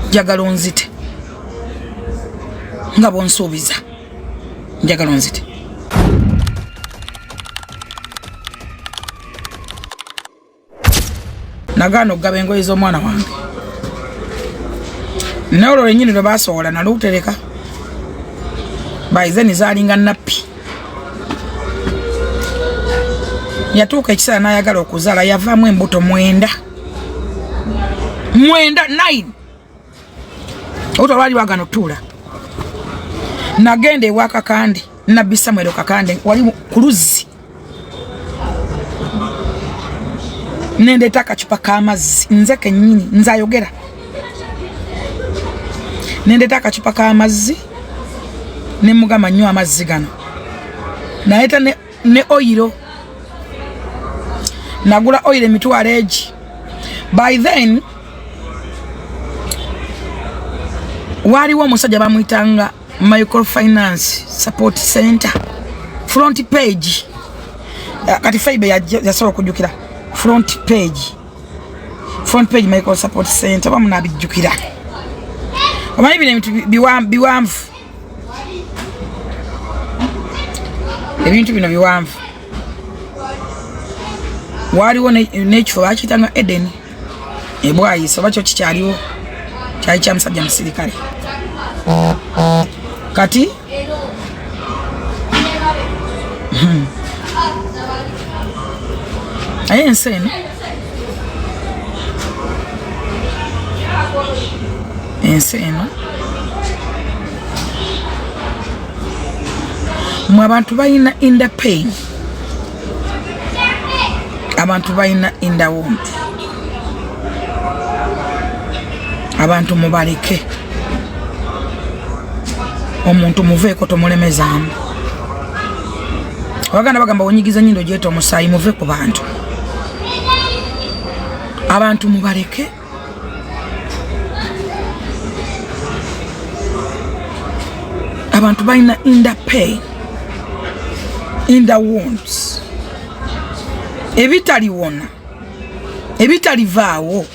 Njagala onzite nga bwonsuubiza, njagala onzite. Nagaana okugaba engoye z'omwana wange, naye olwo lwennyini lwe basowola nalutereka. By then zaalinga nappi. Yatuuka ekiseera n'ayagala okuzaala, yavaamu embuto 9, 9, 9. Olubuto lwali lwagana otuula. Nagenda ewa Kakande, Nabbi Samuel Kakande, wali ku luzzi, nendeeta akacupa k'amazzi. Nze kennyini nze ayogera, nendeeta akacupa k'amazzi nemugamba, "Nywa amazzi gano." Naleeta ne oyiro, nagula oyiro emitwalo egi. By then waaliwo omusajja bamwyitanga Microfinance Support Center, Front Page. Kati faibe yasobola okujjukira Front Page, Front Page Micro Support Center, oba munabijjukira. Omanyi bino ebintu biwanvu, ebintu bino biwanvu. Waaliwo n'ekifo bakiyitanga Eden ebwayisa, oba kyo kikyaliwo, kyali kya musajja musirikale. Kati Naye ensi eno, ensi eno mwe abantu balina inner pain, abantu balina inner wound. Abantu mubaleke, omuntu muveeko, tomulemezaamu. Abaganda bagamba, "Wonyigiza nyindo gyeta omusaayi." Muve ku bantu, abantu mubaleke. Abantu balina inner pain, inner wounds, ebitaliwona, ebitalivaawo,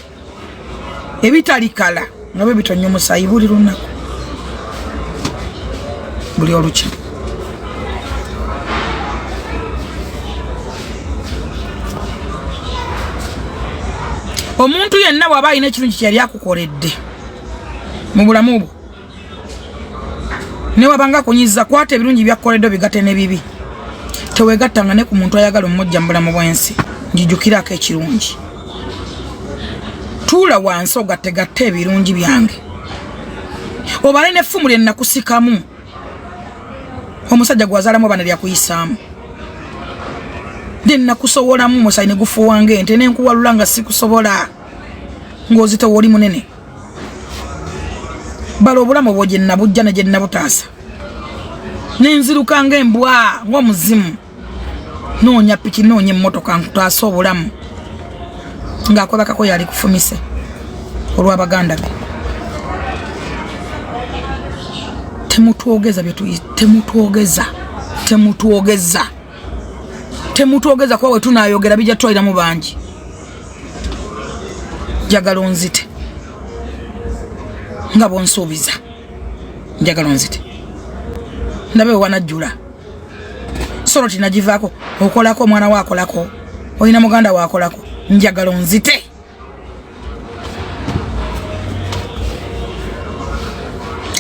ebitalikala, nga bwe bitonya omusaayi buli lunaku, buli olukya. Omuntu yenna bw'aba alina ekirungi kyeyali akukoledde mu bulamu bwo, ne wabanga akunyiza, kwata ebirungi byakkoledde obigatte n'ebibi. Tewegattanga ne ku muntu ayagala omujja mu bulamu bw'ensi. Njijukirako ekirungi, tuula wansi ogattegatte ebirungi byange, obale n'effumu lye nakusikamu, omusajja gwazaalamu abaana lyakuyisaamu, lye nakusowolamu omusaayi ne gufuuwa ng'ente, nenkuwalula nga sikusobola, ng'ozitowa oli munene. Bala obulamu obwo gye nabujja ne gye nabutaasa, nenziruka ng'embwa, ng'omuzimu, noonya piki, noonya emmotoka nkutaasa obulamu, ng'akwebakako yali kufumise olw'abaganda be. Temutwogeza byetuyi, temutwogeza, temutwogeza, temutwogeza, kuba wetunayogera bijja tutwaliramu bangi. Njagala onzite nga bwonsuubiza, njagala onzite ndabe wewanajjula. Solo tinagivaako, okolako, omwana we akolako, olina muganda we akolako. Njagala onzite.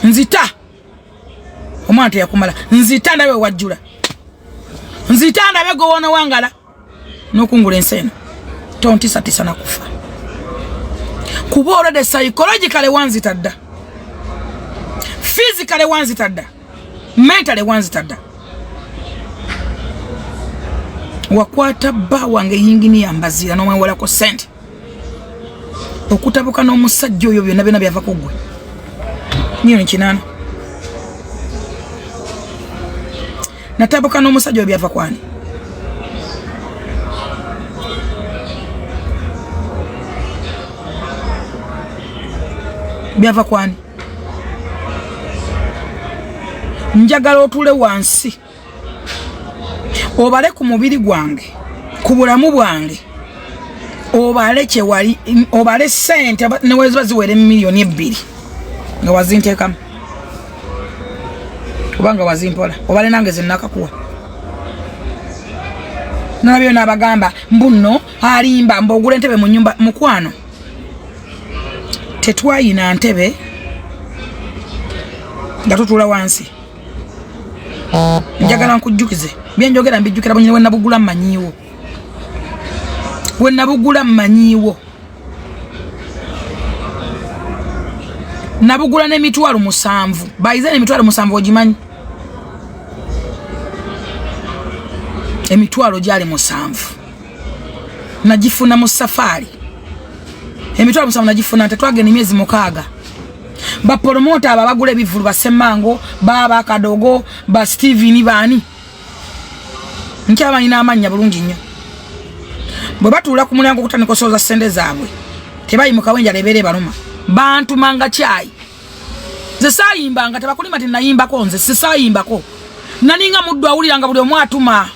Nzita, omwana teyakumala. Nzita ndabe wajjula, nzita ndabe gowona wangala n'okungula ensi eno. Tontisatisa nakufa, kuba already psychologically wanzita dda, physically wanzita dda, mentally wanzita dda. Wakwata bba wange yinginiya Mbaziira n'omwewolako sente, okutabuka n'omusajja oyo, byonna byonna byava ku ggwe. 8,000,000 natabuka n'omusajja oyo, byava kwani? Byava kwani? Njagala otuule wansi obale ku mubiri gwange, ku bulamu bwange, obale kyewali, obale sente neweziba ziwera 2 million. Nga wazinteekamu oba nga wazimpola obale nange zenakakuwa. Nalabyo n'abagamba mbu nno alimba mbu ogula entebe mu nyumba. Mukwano, tetwayina ntebe nga tutuula wansi. Njagala nkujjukize byenjogera mbijjukira bunyini. Wenabugula mmanyiiwo, wenabugula mmanyiiwo. Nabugula n'700,000 bayize n'700,000. Ogimanyi emitwalo gyali 7 nagifuna mu safaari. 700,000 nagifuna nte twagenda emyezi 6. Bapromota abo abagula ebivulu, basemango, baba kadogo, ba Steven, baani, nkyabalina amannya bulungi nnyo. Bwe batuula ku mulyango okutandika osooza sente zaabwe, tebayimukawo, enjala ebeera ebaluma. Bantumanga kyayi, nze saayimbanga. Tebakulima ti nayimbako, nze sisaayimbako. Naninga muddu awulira nga buli omu atuma,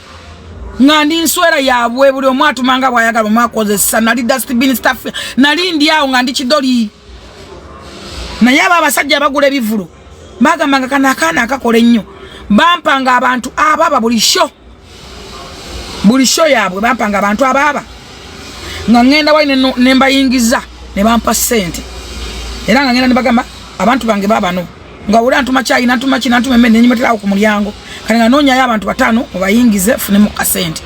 nga ndi nswera yaabwe. Buli omu atuma nga bwayagala, omu akozesa. Nali dustbin staff, nali ndi awo nga ndi kidoli. Naye abo abasajja abagula ebivulu bagamba nga kano akaana akakola ennyo. Bampanga abantu abaaba buli show, buli show yaabwe bampanga abantu abaaba nga ŋŋenda wali ne mbayingiza ne bampa ssente. Era nga ŋŋenda ne bagamba abantu bange babano nga wuli antuma kyayi, nantuma ki, nantuma emmere, nenyimeterawo ku mulyango. Kale nga noonyayo abantu bataano mubayingize funemu kasente,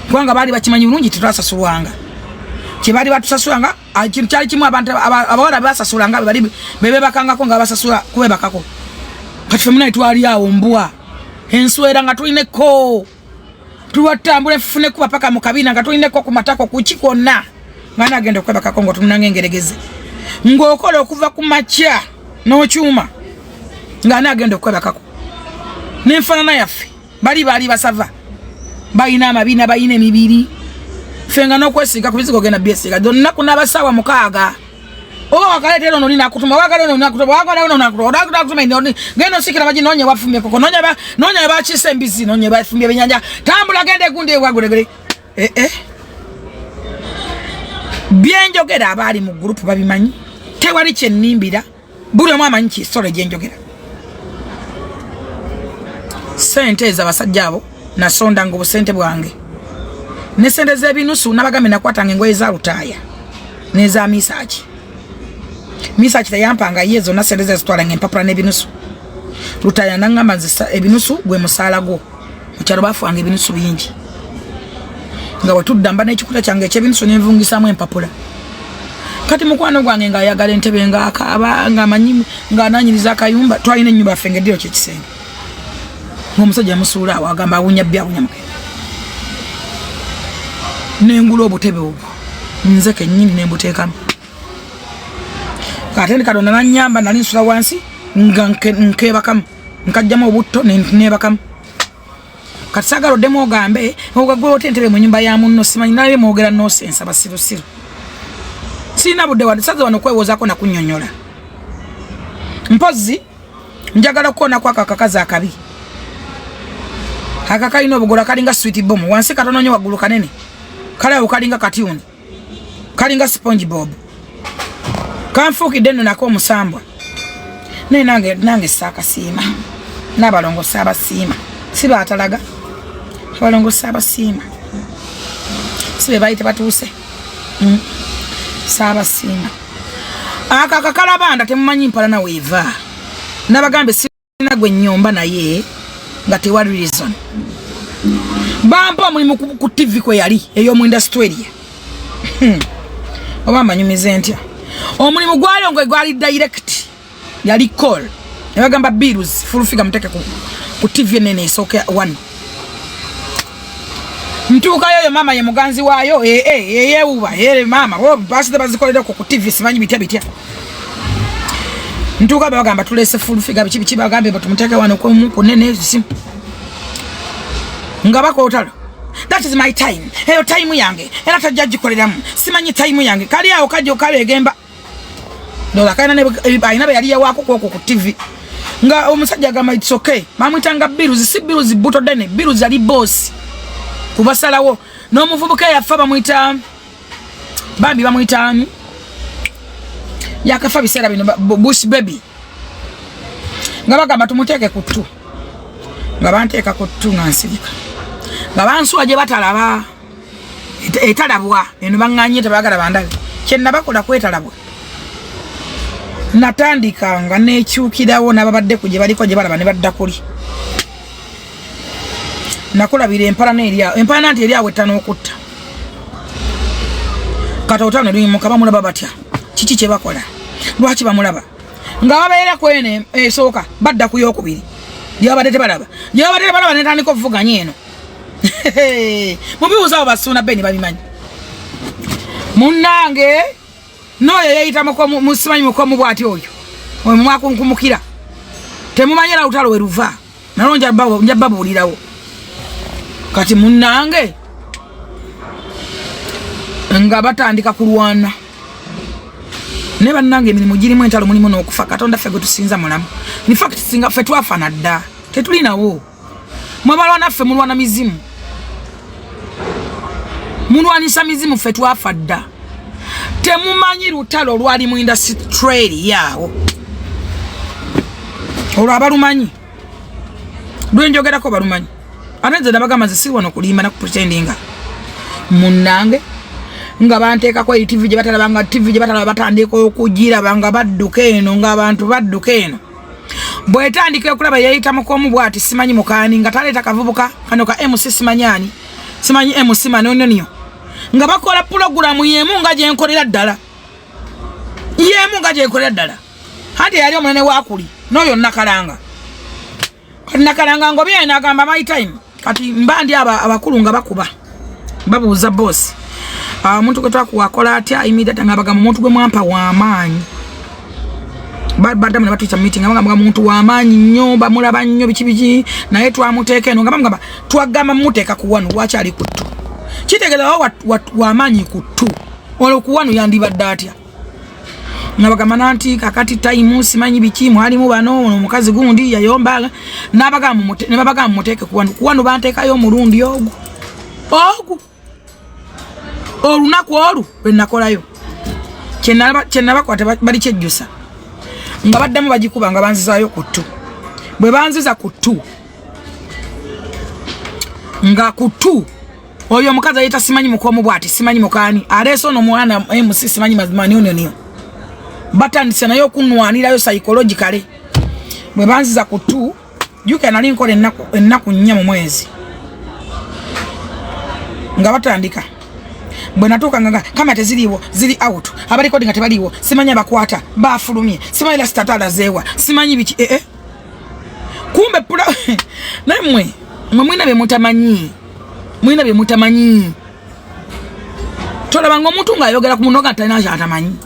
kubanga baali bakimanyi bulungi tetwasasulwanga. Kyebaali batusasulanga kintu kyali kimu. Abantu abawala bebasasulanga bali bebebakangako nga basasula kubebakako. Kati fe munaye twali awo mbwa enswera nga tulina ekko, tuwatambula fune kuba paka mu kabina nga tulina ekko ku matako kuki kwonna nga nagenda okwebakako nga otunulanga engeregeze ng'okola okuva ku makya n'okyuma nga nagenda okwebakako. N'enfaanana yaffe, bali baali basava, balina amabina, balina emibiri. Ffe nga n'okwesiiga ku bizigo ogenda byesiiga olunaku n'abasaawa 6. Oba wakaleetera ono nakutuma, wakale ono nakutuma, wakale ono nakutuma, nakutuma, genda osikira bagi, noonya wafumbye koko, noonya noonya bakisa embizi, noonya bafumbye ebyenyanja, tambula genda egundi ewagulegere. Eh eh, byenjogera abaali mu gurupu babimanyi, tewali kyennimbira, buli omu amanyi kisolo gyenjogera. Sente ezo abasajja abo nasondanga obusente bwange ne sente z'ebinusu. Nabagambe nakwatanga engoye za Lutaaya n'eza Misaaki. Misaaki teyampanga ye zonna, sente ze zitwalanga empapula n'ebinusu. Lutaaya naŋŋamba nze ebinusu gwe musaala gwo. Mukyalo bafuanga ebinusu bingi, nga wetudda mba n'ekikuta kyange ekyebinusu nenvungisamu empapula. Kati mukwano gwange ng'ayagala entebe, ng'akaaba, ng'amanyi ng'ananyiriza akayumba. Twalina ennyumba yaffe ng'eddiro kyekisenge, ng'omusajja yamusuula awo, agamba awunya bbi, awunya mugenda. Nengula obutebe obwo nze kennyini nembuteekamu. Ate Katonda nanyamba, nali nsula wansi nga nkebakamu, nkajjamu obutto nebakamu. Kati saagala oddemu ogambe ogagula ota entebe mu nyumba ya munno. Simanyi naye mwogera nonsense, abasirusiru. Sirina budde wadde saze wano okwewozaako nakunnyonnyola. Mpozzi njagala okukoonako ako akakazi akabi aka kalina obugola, kalinga sweet bomb, wansi katono nnyo, waggulu kanene, kale awo kalinga katyuni, kalinga Sponge Bob. Kanfuukidde nno nako omusambwa. Naye nange saakasiima n'abalongo saabasiima, si baatalaga abalongo saabasiima, si be baali tebatuuse. Saabasiima. Ako akakalabanda temumanyi mpalana weeva. Nabagambe sirina gwe nnyomba naye nga tewali reason. Bampa omulimu ku TV kwe yali ey'omu Australia. Oba mbanyumize ntya? Omulimu gwali ngo gwali direct, yali call, ne bagamba bills Full Figure muteke ku TV enene esooka one. Ntuukayo, oyo maama ye muganzi waayo eyewuba ere maama bo basite bazikolereko ku TV, simanyi bitya bitya. Ntuuka bagamba tulese Full Figure biki biki, bagambe batumuteeke wano kunene si nga bakootalo. That is my time, eyo time yange era tajja gikoleramu, simanyi time yange. Kali awo kajja okaleegemba ndoza kalina alina be yali yawaako kwokwo ku TV nga omusajja agamba it's okay. Bamwyitanga Biruzi, si Biruzi buto dene, Biruzi ali boss kubasalawo. N'omuvubuka eyafa bamwyita bambi, bamwyita ani? Yakafa biseera bino, Bush Baby, nga bagamba tumuteeke ku ttu, nga banteeka ku ttu, nga nsirika, nga bansuwa gye batalaba, etalabwa eno, baŋŋanye tebagala bandabe. Kyenabakola kwetalabwa, natandika nga nekyukirawo n'ababadde ku gye baliko gye balaba ne badda kuli. Nakulabira empalana eri awo, empalana nti eri awo etta n'okutta. Kati otano luyimuka, bamulaba batya? Kiki kye bakola? Lwaki bamulaba? Nga babeera ku eno esooka, badda ku yokubiri gyebabadde tebalaba, gyebabadde tebalaba, netandika okuvuganya eno. Mubibuuza abo Basuuna Beni babimanyi. Munnange, n'oyo yeyita musimanyi mukomu bwati, oyo oyo mwakunkumukira, temumanyi era lutalo we luva, nalwo nja babuulirawo. Kati munnange, nga batandika kulwana naye. Bannange, emirimu girimu entalo, mulimu n'okufa. Katonda ffe gwe tusinza mulamu. In fact, singa ffe twafana dda, tetulinawo. Mwe balwana ffe, mulwana mizimu, mulwanisa mizimu. Ffe twafa dda. Temumanyi lutalo lwali mu industry yaawo. Olwo abalumanyi lwenjogerako balumanyi. Ate nze nabagamba, nze siri wano kulimba nakupretendinga. Munnange, nga banteekako eri TV gye batalaba, nga TV gye batalaba batandika okugiraba, nga badduka eno, ng'abantu badduka eno. Bwetandika okulaba, yeyita mukomu bwati, simanyi mukaani, nga taleeta kavubuka kano ka MC, simanyi ani, simanyi MC Manononio, nga bakola pulogulamu yemu nga gyenkolera ddala, yemu nga gyenkolera ddala. Anti yali omunene wakuli n'oyo Nakalanga. Kati Nakalanga ngobye, nagamba, "My time." Kati mba ndi abakulu nga bakuba, babuuza bosi, "Omuntu gwe twakuwa akola atya?" Immediate nga bagamba, "Omuntu gwe mwampa w'amaanyi." Baddamu ne batuyita mu meeting, nga bagamba, "Muntu w'amaanyi nnyo, bamulaba nnyo, biki biki, naye twamuteeka eno." Nga bamugamba, "Twagamba mumuteeka ku wano, lwaki ali ku ttu?" Kitegeeza w'amaanyi ku ttu, olwo ku wano yandibadde atya? Nga bagamba nanti kakati time simanyi biki, mwalimu bano, ono omukazi gundi yayomba, nabagamba, ne babagamba muteeke ku wano. Ku wano banteekayo omulundi ogwo, ogwo olunaku olwo lwe nakolayo kyenabakwata bali kyejjusa. Nga baddamu bagikuba, nga banzizaayo ku ttu. Bwe banziza ku ttu, nga ku ttu oyo omukazi ayita simanyi mukomu bwati, simanyi mukaani, aleese ono omwana MC simanyi manionionio, batandise naye okunwanirayo psychologically. Bwe banziza ku ttu, jukira nali nkola ennaku 4 mu mwezi, nga batandika. Bwe natuuka nga kamera teziriiwo, ziri out, abalikodi nga tebaliiwo, simanyi abakwata bafulumye, simanyi lasitataalazeewa, simanyi biki. Ee, kumbe pula naye mmwe, mwe mwina bye mutamanyi, mwina bye mutamanyi. Tolabanga omuntu ng'ayogera ku muno nga talina kyatamanyi.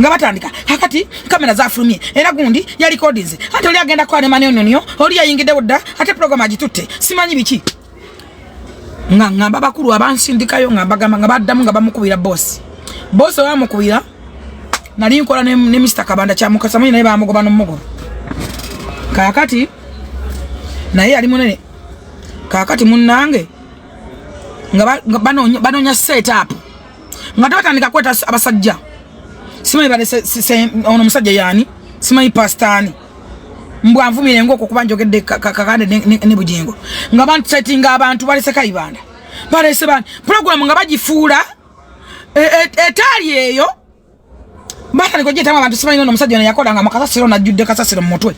Nga batandika, kakati kamera zafulumye, era gundi yalikodinze, ate oli agenda kukola ne manionionio, oli yayingiddewo dda, ate program agitutte, simanyi biki. Nga ngamba bakulu abansindikayo, nga mbagamba, nga baddamu nga bamukubira bosi. Bosi bamukubira, nali nkola ne Mr Kabanda Kyamukasa munyi, naye bamugoba nomugoba. Kakati naye yali munene. Kakati munnange, nga banoonya set up, nga tebatandika kweta abasajja, simanyi balese ono omusajja yaani, simanyi pastaani, mbw anvumire ngaokwo kuba njogedde Kakande ne Bugingo, nga bansetinga abantu, balese Kayibanda, balese bani, program nga bagifuula etaali eyo. Batandika ogiyitamu abantu, simanyi ono omusajja ono yakola nga mukasasiro, najjudde kasasiro mu mutwe.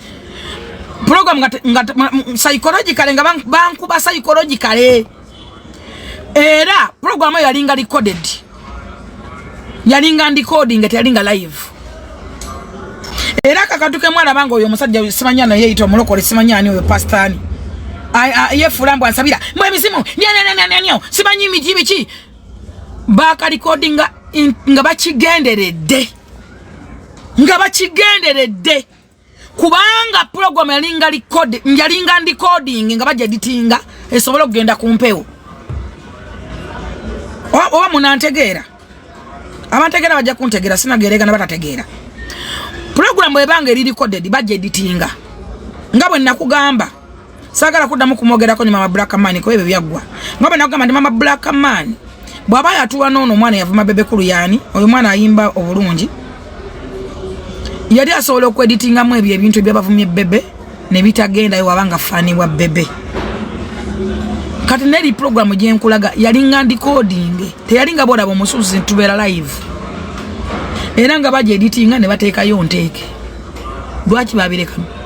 Program nga psychologically nga bankuba psychologically. Era program eyo yalinga recorded, yalinga recording, teyalinga live. Era akakantu kemwalaba nga oyo omusajja simanya naye yeyita omulokole, simanya ani oyo pastani, yefuula mbu ansabira mbu emizimu nyanyanyanyanyo, simanyi miki biki, bakalikodinga nga bakigenderedde, nga bakigenderedde, kubanga program yalinga record, yalinga recording, nga bajja editinga esobole okugenda ku mpewo. Oba munantegeera? Abantegeera bajja kuntegeera, sinagerega na batategeera. Program bwebanga eri recorded, bajja editinga. Nga bwe nakugamba, saagala kuddamu kumwogerako ni Mama Black Man, kuba ebyo byaggwa. Nga bwe nakugamba nti Mama Black Man Bw'aba yatuwa n'ono omwana yavuma Bebe Cool, yaani oyo mwana ayimba obulungi, yali asobola okweditingamu ebyo ebintu ebyabavumye Bebe ne bitagendayo wabanga fan wa Bebe. Kati neri programu gyenkulaga yalinga recording, teyalinga bwolaba omusuuzi ntubeera live, era nga bagyeditinga ne bateekayo nteeke. Lwaki babirekamu?